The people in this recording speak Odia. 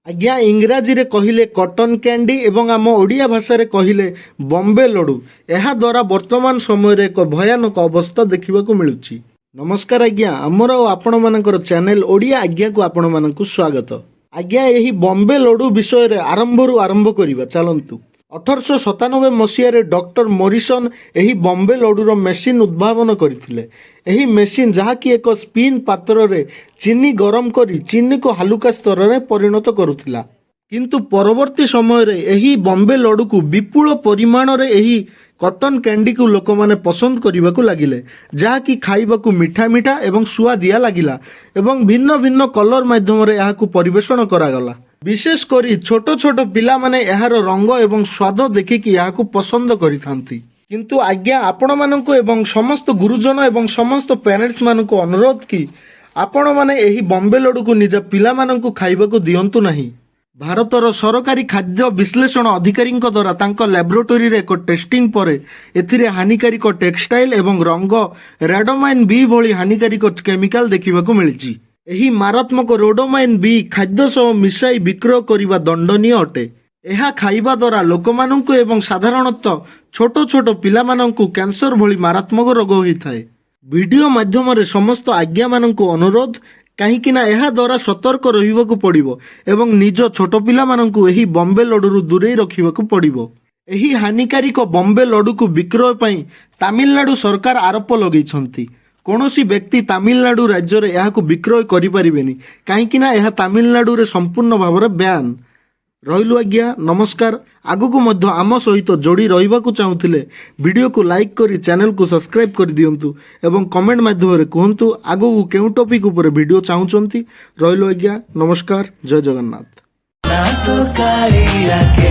ଆଜ୍ଞା, ଇଂରାଜୀରେ କହିଲେ କଟନ କ୍ୟାଣ୍ଡି ଏବଂ ଆମ ଓଡ଼ିଆ ଭାଷାରେ କହିଲେ ବମ୍ବେ ଲଡ଼ୁ। ଏହାଦ୍ୱାରା ବର୍ତ୍ତମାନ ସମୟରେ ଏକ ଭୟାନକ ଅବସ୍ଥା ଦେଖିବାକୁ ମିଳୁଛି। ନମସ୍କାର ଆଜ୍ଞା, ଆମର ଓ ଆପଣମାନଙ୍କର ଚ୍ୟାନେଲ ଓଡ଼ିଆ ଆଜ୍ଞାକୁ ଆପଣମାନଙ୍କୁ ସ୍ୱାଗତ। ଆଜ୍ଞା, ଏହି ବମ୍ବେ ଲଡ଼ୁ ବିଷୟରେ ଆରମ୍ଭରୁ ଆରମ୍ଭ କରିବା ଚାଲନ୍ତୁ। 1897 ମସିହାରେ ଡକ୍ଟର ମୋରିସନ ଏହି ବମ୍ବେ ଲଡ଼ୁର ମେସିନ୍ ଉଦ୍ଭାବନ କରିଥିଲେ। ଏହି ମେସିନ୍, ଯାହାକି ଏକ ସ୍ପିନ୍ ପାତ୍ରରେ ଚିନି ଗରମ କରି ଚିନିକୁ ହାଲୁକା ସ୍ତରରେ ପରିଣତ କରୁଥିଲା। କିନ୍ତୁ ପରବର୍ତ୍ତୀ ସମୟରେ ଏହି ବମ୍ବେ ଲଡ଼ୁକୁ ବିପୁଳ ପରିମାଣରେ, ଏହି କଟନ କ୍ୟାଣ୍ଡିକୁ ଲୋକମାନେ ପସନ୍ଦ କରିବାକୁ ଲାଗିଲେ, ଯାହାକି ଖାଇବାକୁ ମିଠା ମିଠା ଏବଂ ସୁଆଦିଆ ଲାଗିଲା ଏବଂ ଭିନ୍ନ ଭିନ୍ନ କଲର ମାଧ୍ୟମରେ ଏହାକୁ ପରିବେଷଣ କରାଗଲା। ବିଶେଷ କରି ଛୋଟ ଛୋଟ ପିଲାମାନେ ଏହାର ରଙ୍ଗ ଏବଂ ସ୍ୱାଦ ଦେଖିକି ଏହାକୁ ପସନ୍ଦ କରିଥାନ୍ତି। କିନ୍ତୁ ଆଜ୍ଞା, ଆପଣମାନଙ୍କୁ ଏବଂ ସମସ୍ତ ଗୁରୁଜନ ଏବଂ ସମସ୍ତ ପ୍ୟାରେଣ୍ଟସ୍ ମାନଙ୍କୁ ଅନୁରୋଧ କି ଆପଣମାନେ ଏହି ବମ୍ବେ ଲଡ଼ୁକୁ ନିଜ ପିଲାମାନଙ୍କୁ ଖାଇବାକୁ ଦିଅନ୍ତୁ ନାହିଁ। ଭାରତର ସରକାରୀ ଖାଦ୍ୟ ବିଶ୍ଳେଷଣ ଅଧିକାରୀଙ୍କ ଦ୍ୱାରା ତାଙ୍କ ଲାବୋରେଟୋରୀରେ ଏକ ଟେଷ୍ଟିଂ ପରେ ଏଥିରେ ହାନିକାରକ ଟେକ୍ସଟାଇଲ ଏବଂ ରଙ୍ଗ ରେଡୋମାଇନ୍ ବି ଭଳି ହାନିକାରକ କେମିକାଲ ଦେଖିବାକୁ ମିଳିଛି। ଏହି ମାରାତ୍ମକ ରୋଡୋମାଇନ୍ ବି ଖାଦ୍ୟ ସହ ମିଶାଇ ବିକ୍ରୟ କରିବା ଦଣ୍ଡନୀୟ ଅଟେ। ଏହା ଖାଇବା ଦ୍ୱାରା ଲୋକମାନଙ୍କୁ ଏବଂ ସାଧାରଣତଃ ଛୋଟ ଛୋଟ ପିଲାମାନଙ୍କୁ କ୍ୟାନ୍ସର ଭଳି ମାରାତ୍ମକ ରୋଗ ହୋଇଥାଏ। ଭିଡିଓ ମାଧ୍ୟମରେ ସମସ୍ତ ଆଜ୍ଞାମାନଙ୍କୁ ଅନୁରୋଧ, କାହିଁକି ନା ଏହା ଦ୍ୱାରା ସତର୍କ ରହିବାକୁ ପଡ଼ିବ ଏବଂ ନିଜ ଛୋଟ ପିଲାମାନଙ୍କୁ ଏହି ବମ୍ବେ ଲଡ଼ୁରୁ ଦୂରେଇ ରଖିବାକୁ ପଡ଼ିବ। ଏହି ହାନିକାରକ ବମ୍ବେ ଲଡ଼ୁକୁ ବିକ୍ରୟ ପାଇଁ ତାମିଲନାଡୁ ସରକାର ଆରୋପ ଲଗେଇଛନ୍ତି। କୌଣସି ବ୍ୟକ୍ତି ତାମିଲନାଡୁ ରାଜ୍ୟରେ ଏହାକୁ ବିକ୍ରୟ କରିପାରିବେନି, କାହିଁକି ନା ଏହା ତାମିଲନାଡୁରେ ସମ୍ପୂର୍ଣ୍ଣ ଭାବରେ ବ୍ୟାନ୍। ରହିଲୁ ଆଜ୍ଞା, ନମସ୍କାର। ଆଗକୁ ମଧ୍ୟ ଆମ ସହିତ ଯୋଡ଼ି ରହିବାକୁ ଚାହୁଁଥିଲେ ଭିଡ଼ିଓକୁ ଲାଇକ୍ କରି ଚ୍ୟାନେଲକୁ ସବସ୍କ୍ରାଇବ୍ କରିଦିଅନ୍ତୁ ଏବଂ କମେଣ୍ଟ ମାଧ୍ୟମରେ କୁହନ୍ତୁ ଆଗକୁ କେଉଁ ଟପିକ୍ ଉପରେ ଭିଡ଼ିଓ ଚାହୁଁଛନ୍ତି। ରହିଲୁ ଆଜ୍ଞା, ନମସ୍କାର, ଜୟ ଜଗନ୍ନାଥ। ନା ତୁ କାଳିଆ।